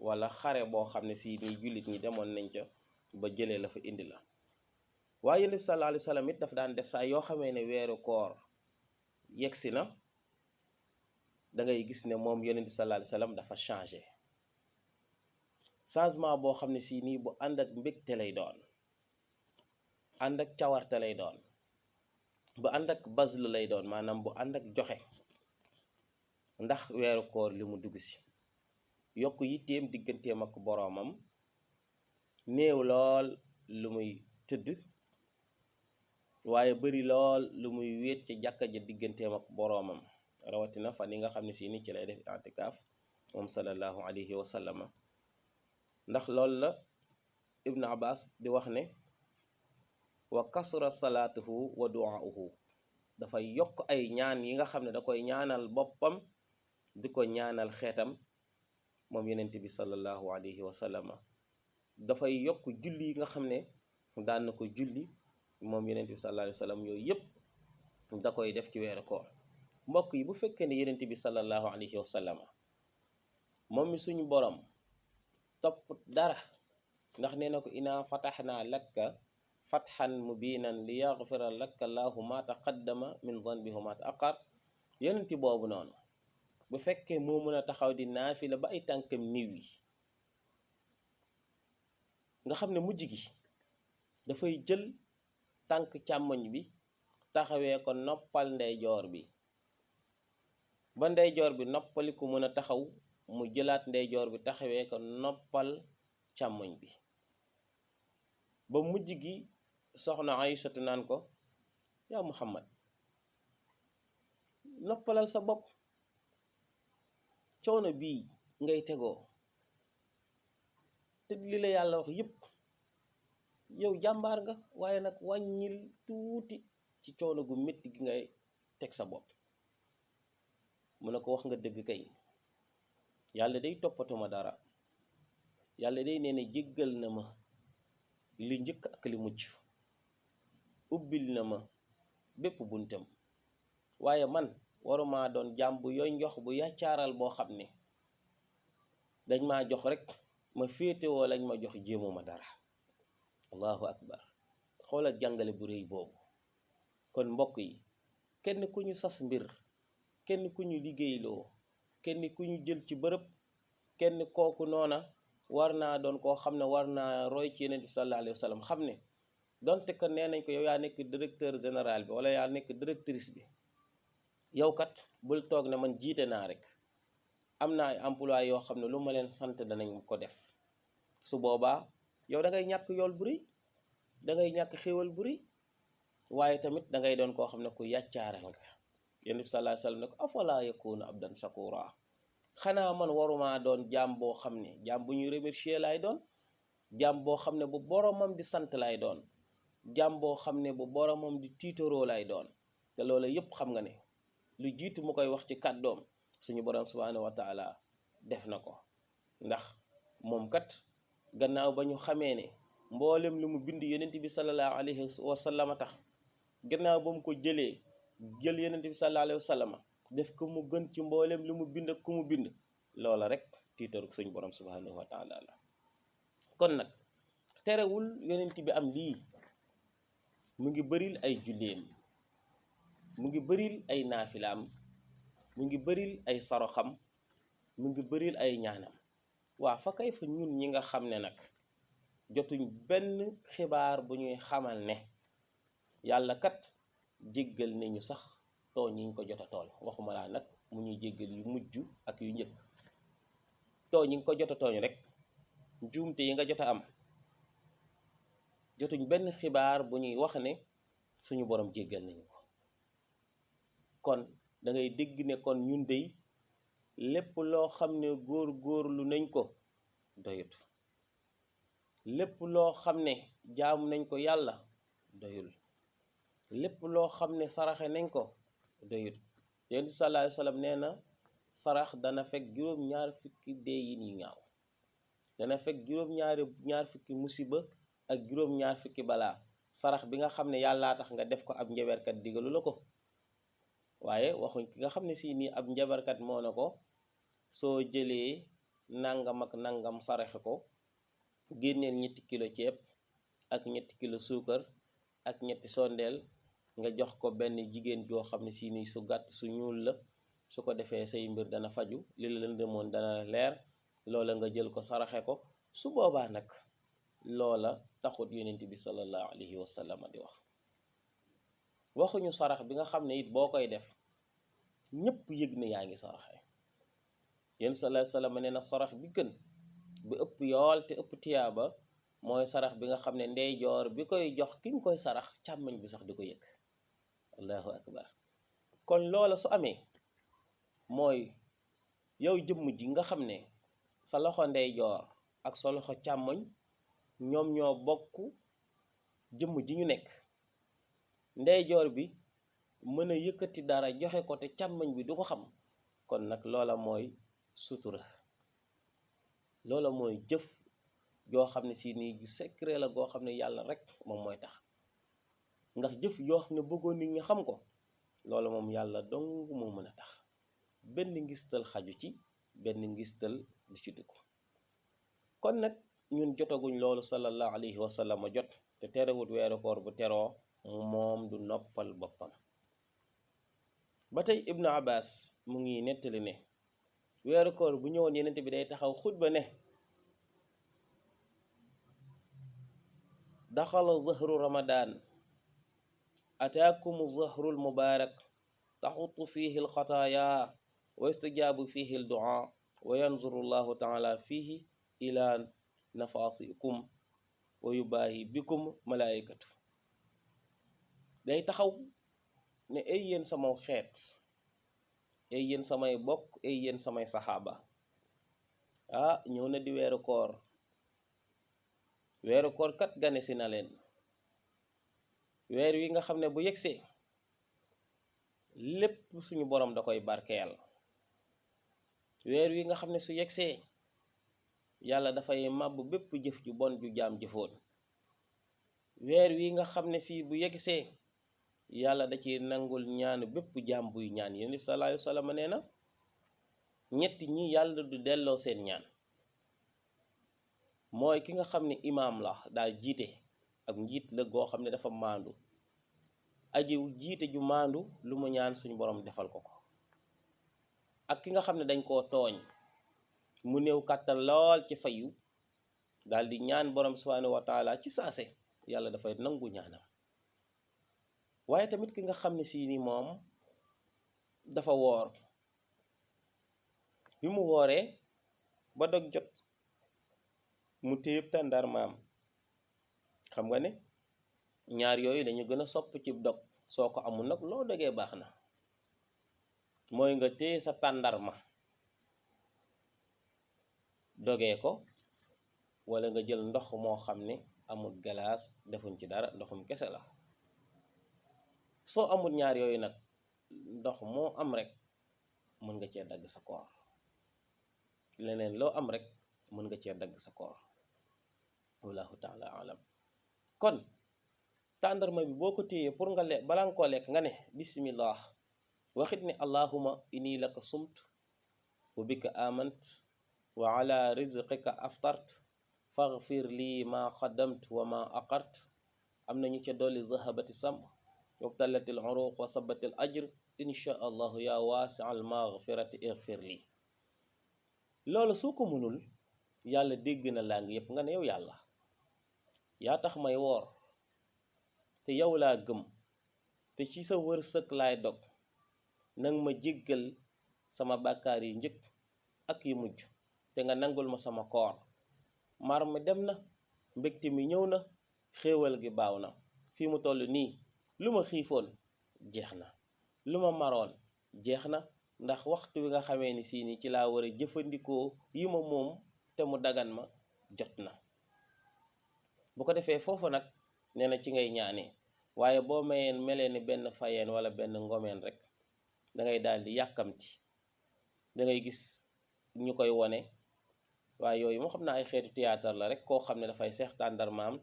wala xare boo xam ne si nii jullit ñi demoon nañ ca ba jëlee la fa indi la. waaye yonent bi sallallahu alayhi wa sallam it dafa daan def saa yoo xamee ne weeru koor yegsi na da ngay gis ne moom yonent bi sallallahu alayhi wa sallam dafa changé changement boo xam ne si nii bu ànd ak mbégte lay doon, ànd ak cawarte lay doon, bu ànd ak bazlu lay doon, maanaam bu ànd ak joxe, ndax weeru koor li mu dugg si yokk yitteem digganteem ak boroomam, néew lool lu muy tëdd waaye bari lool lu muy wéet ci jàkka ja digganteem ak boroomam, rawatina fan yi nga xam ne si ni ci lay def i'tikaaf moom sallallahu alayhi wa sallama. ndax loolu la Ibn Abbas di wax ne wa kasura salaatuhu wa du'aa'uhu, dafay yokk ay ñaan yi nga xam ne da koy ñaanal boppam di ko ñaanal xeetam moom yonent bi sallallahu alayhi wa sallama. dafay yokk julli yi nga xam ne daan na ko julli moom yonent bi sallallahu alayhi wa sallam, yooyu yëpp da koy def ci weeru koor. mbokk yi bu fekkee ne yonent bi sallallahu alayhi wa sallama moom mi suñu borom topp dara, ndax nee na ko inaa fataxnaa lakka fatxan mubinan li yaxfira laka allahu ma taqaddama min zanbihi wa ma ta'axxar. yonent boobu noonu bu fekkee moo mën a taxaw di naafila ba ay tànkam niw yi, nga xam ne mujj gi dafay jël tànk càmmoñ bi taxawee ko noppal ndeyjoor bi, ba ndeyjoor bi noppaliku mën a taxaw mu jëlaat ndeyjoor bi taxawee ko noppal càmmoñ bi, ba mujj gi soxna Aysatu naan ko yaa Muhammad noppalal sa bopp, coono bii ngay tegoo te li la yàlla wax yépp yow jàmbaar nga, waaye nag wàññil tuuti ci coono gu métti gi ngay teg sa bopp. mu ne ko wax nga dëgg kay, yàlla day toppatuma dara, yàlla day nee na jéggal na ma li njëkk ak li mujj, ubbil na ma bépp buntam, waaye man waruma doon jaam bu yoñ jox bu yàccaaral boo xam ne dañ maa jox rek ma féetewoo lañ ma jox jéemuma dara. allahu akbar, xoolal jàngale bu rëy boobu. kon mbokk yi, kenn ku ñu sas mbir, kenn ku ñu liggéeyloo, kenn ku ñu jël ci bërëb, kenn kooku noona war naa doon koo xam ne war naa roy ci yonent bi sallallahu alayhi wa sallam, xam ne donte que nee nañ ko yow yaa nekk directeur général bi wala yaa nekk directrice bi, yow kat bul toog ne man jiite naa rek, am na ay emploi yoo xam ne lu ma leen sant danañ ko def. su boobaa yow da ngay ñàkk yool bu rëy, da ngay ñàkk xéwal bu rëy, waaye tamit da ngay doon koo xam ne ku yàccaaral nga. yonent bi sallallahu alayhi wa sallam ne ko afala yakunu abdan sakura, xanaa man waruma doon jaam boo xam ne jaam bu ñuy remercier laay doon, jaam boo xam ne bu boromam di sant lay doon, jaam boo xam ne bu boromam di tiitaroo lay doon. te loola yépp xam nga ne lu jiitu mu koy wax ci kàddoom suñu borom subhanahu wa taala def na ko. ndax moom kat gannaaw ba ñu xamee ne mboolem lu mu bind yonent bi sallallahu alayhi wa sallam tax, gannaaw ba mu ko jëlee jël yonent bi sallallahu alayhi wa sallam def ko mu gën ci mboolem lu mu bind ak ku mu bind, loola rek tiitaru suñu borom subhanahu wa taala la. kon nag terewul yonent bi am lii, mu ngi bëril ay julleem, mu ngi bëril ay naafilaam, mu ngi bëril ay saroxam, mu ngi bëril ay ñaanam. waa fa kay fa ñun ñi nga xam ne nag jotuñ benn xibaar bu ñuy xamal ne yàlla kat jéggal nañu sax tooñ yi ñu ko jot a tooñ, waxuma laa nag mu ñuy jéggal yu mujj ak yu njëkk. tooñ yi nga ko jot a tooñ rek, njuumte yi nga jot a am, jotuñ benn xibaar bu ñuy wax ne suñu borom jéggal nañu ko. kon da ngay dégg ne kon ñun dey lépp loo xam ne góor-góorlu nañ ko doyut, lépp loo xam ne jaamu nañ ko yàlla doyul, lépp loo xam ne saraxe nañ ko doyut. yonent bi sallallahu alayhi wa sallam nee na sarax dana fekk juróom-ñaar fukki dee yi yu ñaaw, dana fekk juróom-ñaar fukki musiba ak juróom-ñaar fukki balaa. sarax bi nga xam ne yàllaa tax nga def ko, ab njaberkat digalu la ko, waaye waxuñ ki nga xam ne si nii ab njaberkat moo na ko soo jëlee nangam ak nangam saraxe ko, génneel 3 kilo ceeb ak 3 kilo suukar ak 3 sondeel nga jox ko benn jigéen joo xam ne si ni su gàtt su ñuul la, su ko defee say mbir dana faju, li la lëndëmoon dana leer, loola nga jël ko saraxe ko. Su boobaa nag loola taxut yonent bi sallallahu alayhi wa sallam di wax. waxuñu sarax bi nga xam ne it boo koy def ñëpp yëg ne yaa ngi saraxe. yéen sallallahu alayhi wa sallam nee na sarax bi gën bi ëpp yool te ëpp tiyaaba mooy sarax bi nga xam ne ndeyjoor bi koy jox ki nga koy sarax càmmoñ bi sax di ko yëg. allahu akbar. kon loola su amee mooy yow jëmm ji nga xam ne sa loxo ndeyjoor ak sa loxo càmmoñ ñoom ñoo bokk jëmm ji ñu nekk, ndeyjoor bi mën a yëkkati dara joxe ko te càmmoñ bi du ko xam, kon nag loola mooy sutura. loola mooy jëf joo xam ne si nii ju secret la goo xam ne yàlla rek moom mooy tax. ndax jëf yoo xam ne bëggoon nit ñi xam ko, loola moom yàlla dong moo mën a tax. benn ngistal xaju ci, benn ngistal du ci dugg. kon nag ñun jotaguñ loolu sallallahu alayhi wa sallam jot, te terewut weeru koor bu teroo moom du noppal boppam. ba tey Ibnu Abbas mu ngi nettali ne weeru koor bu ñëwoon yenente bi day taxaw xutba ne daxala zahru ramadan ataakum zahrul mubarak taxutu fihi alxataaya wa yustajaabu fihi alduaa wa yanzuru llahu taala fihi ila nafaasikum wa yubaahi bikum malaikatu. day taxaw ne ay yéen sama xeet, ay yéen samay bokk, ay yéen samay saxaaba, ñëw na di weeru koor. weeru koor kat gane si na leen. weer wi nga xam ne bu yegsee lépp suñu borom da koy barkeel. weer wi nga xam ne su yegsee yàlla dafay màbb bépp jëf ju bon ju jaam jëfoon. weer wi nga xam ne si bu yegsee yàlla da ci nangul ñaanu bépp jaam buy ñaan. yonent bi sallallahu alayhi wa sallam nee na ñetti ñi yàlla du delloo seen ñaan. mooy ki nga xam ne imaam la daal jiite, ak njiit la goo xam ne dafa maandu, aji jiite ju maandu lu mu ñaan suñu borom defal ko ko. ak ki nga xam ne dañ koo tooñ mu néew kàttan lool ci fayu, daal di ñaan borom subhanahu wa taala ci saase, yàlla dafay nangu ñaanam. waaye tamit ki nga xam ne si ni moom dafa woor, bi mu wooree ba dog jot mu téyeb tàndarmaam. xam nga ne ñaar yooyu dañu gën a sopp ci dog. soo ko amul nag loo dogee baax na. mooy nga téye sa tàndarma dogee ko, wala nga jël ndox moo xam ne amul galaas, defuñ ci dara, ndoxum kese la. soo amul ñaar yooyu nag ndox moo am rek mën nga cee dagg sa koor. leneen loo am rek mën nga cee dagg sa koor. wallahu taala alam. kon tàndarma bi boo ko téyee pour nga lekk, balaa nga koo lekk nga ne bismillah, waxit ne allahuma inni laka sumt wa bika amant wa ala rizqika aftart faghfir lii ma qaddamt wa ma aqart. am nañu ca dolli zahabati sam wabtalati al uruq wa sabati al ajr insha allahu ya waasi al maghfirati ighfir lii. loolu soo ko mënul, yàlla dégg na laa ngi yépp nga ne yow yàlla yaa tax may woor, te yow laa gëm, te ci sa wërsëg laay dog. nang ma jéggal sama bàkkaar yi njëkk ak yi mujj, te nga nangul ma sama koor. mar mi dem na, mbégte mi ñëw na, xéewal gi baaw na. fii mu toll nii lu ma xiifoon jeex na, lu ma maroon jeex na, ndax waxtu wi nga xamee ni si ni ci laa war a jëfandikoo yi ma moom te mu dagan ma jot na. bu ko defee foofu nag nee na ci ngay ñaanee. waaye boo mayeen melee ni benn fayeen wala benn ngomeen rek, da ngay daal di yàkkamti. da ngay gis ñu koy wone, waaye yooyu moo xam naa ay xeetu théâtre la rek. koo xam ne dafay seex tàndarmaam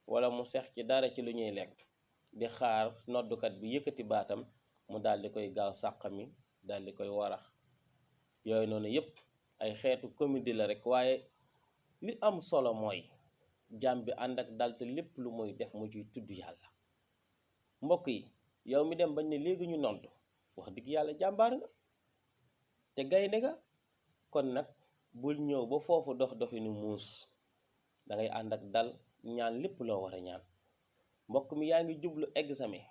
wala mu seex ci dara ci lu ñuy lekk, di xaar noddukat bi yëkkati baatam mu daal di koy gaaw sàq mi daal di koy warax. yooyu noonu yëpp ay xeetu comédie la rek, waaye li am solo mooy jaam bi ànd ak dal te lépp lu muy def mu ciy tudd yàlla. mbokk yi, yow mi dem bañ ne léegi ñu nodd, wax dëgg yàlla jàmbaar nga te gaynde nga. kon nag bul ñëw ba foofu dox doxinu muus, da ngay ànd ak dal ñaan lépp loo war a ñaan. mbokk mi yaa ngi jublu examen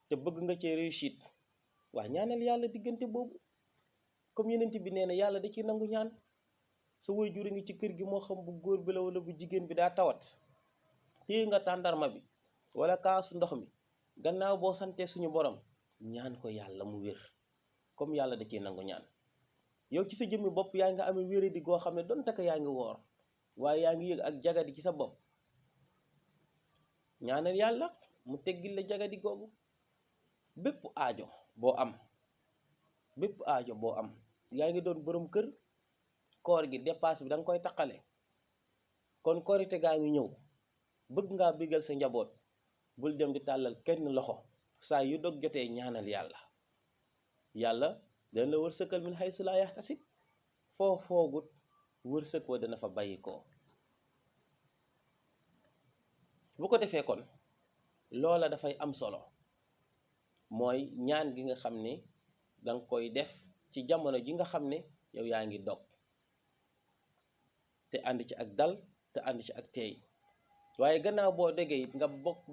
te bëgg nga cee réussite, waa ñaanal yàlla diggante boobu, comme yenent bi nee na yàlla da ci nangu ñaan. sa waajur a ngi ci kër gi, moo xam bu góor bi la wala bu jigéen bi daa tawat, téye nga tàndarma bi wala kaasu ndox mi, gannaaw boo santee suñu borom ñaan ko yàlla mu wér, comme yàlla da ciy nangu ñaan. yow ci sa jëmmi bopp yaa nga amee wéradi goo xam ne doon taka yaa ngi woor, waaye yaa ngi yëg ak jagadi ci sa bopp, ñaanal yàlla mu teggil la jagadi googu. bépp aajo boo am, yaa ngi doon borom kër, koor gi dépasse bi da nga koy taqale, kon korite gaa ngi ñëw, bëgg ngaa bégal sa njaboot, bul dem di tàllal kenn loxo. saa yu dog jotee ñaanal yàlla, yàlla dana la wërsëgal min haysu laa yaxtasib, foo foogut wërsëg wa dana fa bàyyi ko. bu ko defee kon loola dafay am solo, mooy ñaan gi nga xam ne danga koy def ci jamono ji nga xam ne yow yaa ngi dog, te ànd ci ak dal, te ànd ci ak teey. waaye gannaaw boo déggee it nga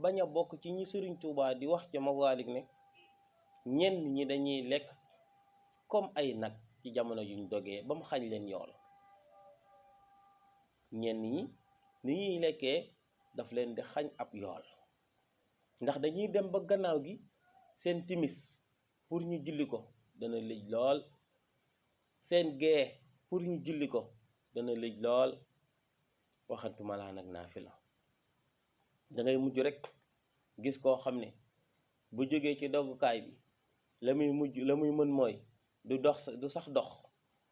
bañ a bokk ci ñi Sëriñ Tuubaa di wax ca Masaalik ne ñenn ñi dañuy lekk comme ay nag ci jamono yuñ dogee ba mu xañ leen yool. ñenn ñi ni ñuy lekkee daf leen di xañ ab yool, ndax dañuy dem ba gannaaw gi seen timis pour ñu julli ko dana lëj lool, seen gee pour ñu julli ko dana lëj lool, waxantuma laa nag naafila. dangay mujj rek gis koo xam ne bu jógee ci doggukaay bi la muy mën mooy du sax dox,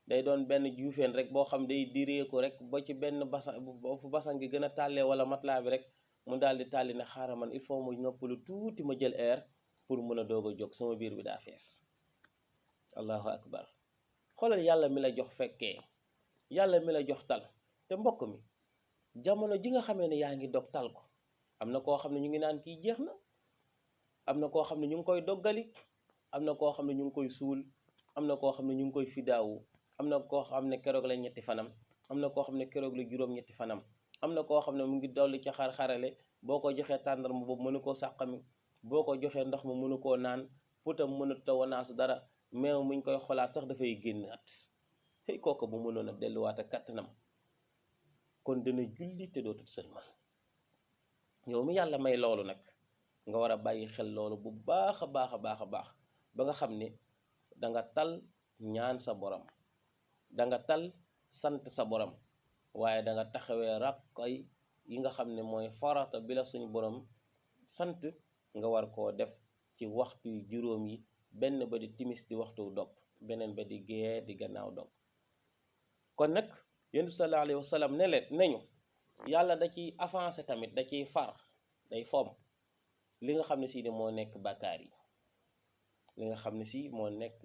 day doon benn juufeen rek boo xam day direeku rek ba ci benn basan, fu basan gi gën a tàllee wala matelas bi rek mu daal di tàlli ne xaaral man il faut mu noppalu tuuti ma jël air pour mën a doog a jóg, sama biir bi daa fees. allahu akbar. xoolal yàlla mi la jox fekkee, yàlla mi la jox tal. te mbokk mi, jamono ji nga xamee ne yaa ngi dog tal ko, am na koo xam ne ñu ngi naan kii jeex na, am na koo xam ne ñu ngi koy doggali, am na koo xam ne ñu ngi koy suul, am na koo xam ne ñu ngi koy fidaawu, am na koo xam ne keroog la 3 fanam, am na koo xam ne keroog la juróom-ñetti fanam, am na koo xam ne mu ngi dolli ca xar-xarale, boo ko joxee tàndarma boobu mënu koo sàqami, boo ko joxee ndox ma mënu koo naan, putam mënut a wanaasu dara, meew muñ koy xolaat sax dafay génnaat. xëy kooku bu mënoon a delluwaat ak kattanam kon dana julli te dootul sëlmal. yow mi yàlla may loolu nag nga war a bàyyi xel loolu bu baax a baax a baax a baax, ba nga xam ne danga tal ñaan sa borom, danga tal sant sa borom, waaye danga taxawee ràkkay yi nga xam ne mooy farata bi la suñu borom sant nga war koo def ci waxtu yu juróom yi, benn ba di timis di waxtu dog, beneen ba di gee di gannaaw dog. kon nag yonent bi sallallahu alayhi wa sallam ne leen nañu yàlla da ciy avancé tamit, da ciy far, day fomm li nga xam ne si moo nekk bàkkaar yi, li nga xam ne si moo nekk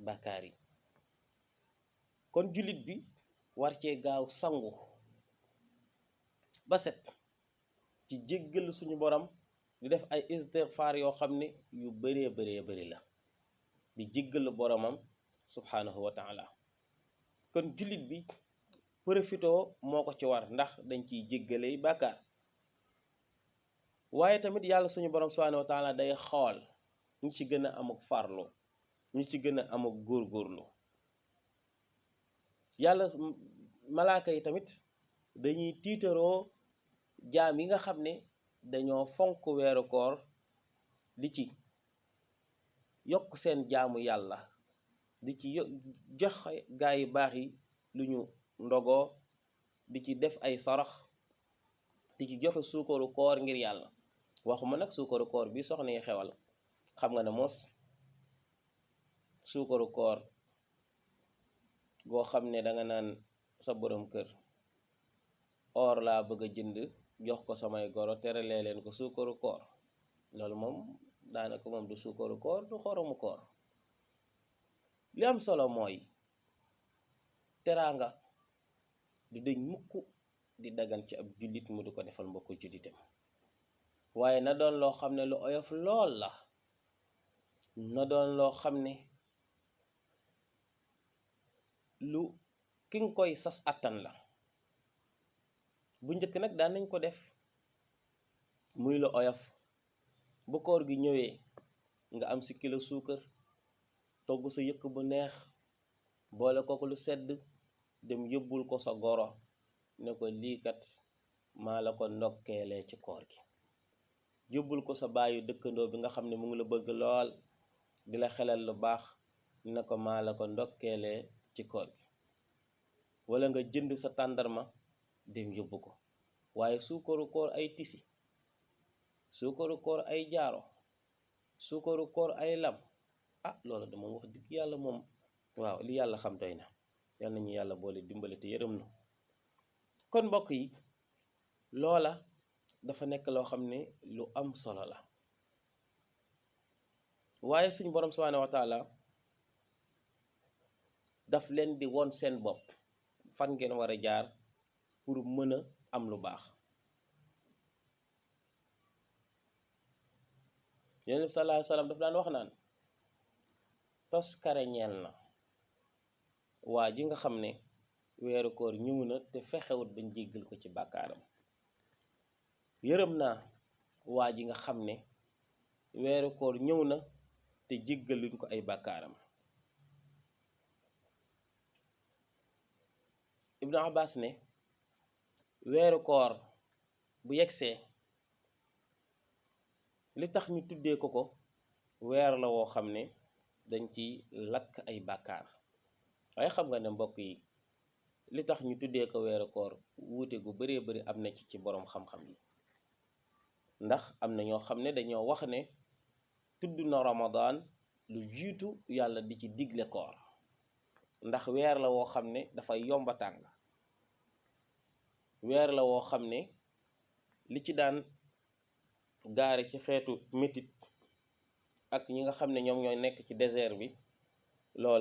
bàkkaar yi. kon jullit bi war cee gaaw sangu ba set ci jéggal suñu borom, di def ay istighfar yoo xam ne yu bëree bëri la, di jéggal boromam subhanahu wa taala. kon jullit bi profitoo moo ko ci war, ndax dañ ciy jéggaley bàkkaar. waaye tamit yàlla suñu borom subhanahu wa taala day xool ñi ci gën a amuk farlu, ñi ci gën a amuk góorgóorlu. yàlla malaaka yi tamit dañuy tiitaroo jaam yi nga xam ne dañoo fonk weeru koor, di ci yokk seen jaamu yàlla, di ci jox gaa yi baax yi lu ñu ndogoo, di ci def ay sarax, di ci joxe suukaru koor ngir yàlla. waxuma nag suukaru koor bi soxna yi xewal, xam nga ne mos suukaru koor goo xam ne danga naan sa borom kër or laa bëgg a jënd jox ko samay goro teralee leen ko suukaru koor, loolu moom daanaka moom du suukaru koor, du xoromu koor. li am solo mooy teraanga du deñ mukk di dagan ci ab jullit mu di ko defal mbokk jullitam waaye na doon loo xam ne lu oyof lool la na doon loo xam ne lu ki nga koy sas attan la bu njëkk nag daan nañ ko def muy lu oyof bu koor gi ñëwee nga am si kilo suukar togg sa yëkk bu neex boole ko lu sedd dem yóbbul ko sa goro ne ko lii kat maa la ko ndokkeelee ci koor gi yóbbul ko sa baayu dëkkandoo bi nga xam ne mu ngi la bëgg lool di la xelal lu baax ne ko maa la ko ndokkeelee ci koor gi wala nga jënd sa tàndarma dem yóbbu ko waaye suukaru koor ay tisi suukaru koor ay jaaro suukaru koor ay lam loolu dama wax dëgg yàlla moom waaw li yàlla xam doy na yal nañu yàlla boole dimbale te yërëm nu kon mbokk yi loola dafa nekk loo xam ne lu am solo la waaye suñ borom subhanahu wa taala daf leen di won seen bopp fan ngeen war a jaar pour mën a am lu baax Yonent bi sallallahu alayhi wa sallam daf daan wax naan toskare ñeel na waa ji nga xam ne weeru koor ñëw na te fexewut bañ jéggal ko ci bàkkaaram yërëm naa waa ji nga xam ne weeru koor ñëw na te jéggaluñ ko ay bàkkaaram Ibnu Abbas ne weeru koor bu yegsee li tax ñu tuddee ko weer la woo xam ne dañ ci lakk ay bàkkaar waaye xam nga ne mbokk yi li tax ñu tuddee ko weeru koor wuute gu baree bari am na ci boroom xam-xam yi ndax am na ñoo xam ne dañoo wax ne tudd na Ramadan lu jiitu yàlla di ci digle koor ndax weer la woo xam ne dafay yomba tàng weer la woo xam ne li ci daan gaare ci xeetu métit ak ñi nga xam ne ñoom ñooy nekk ci désert bi loola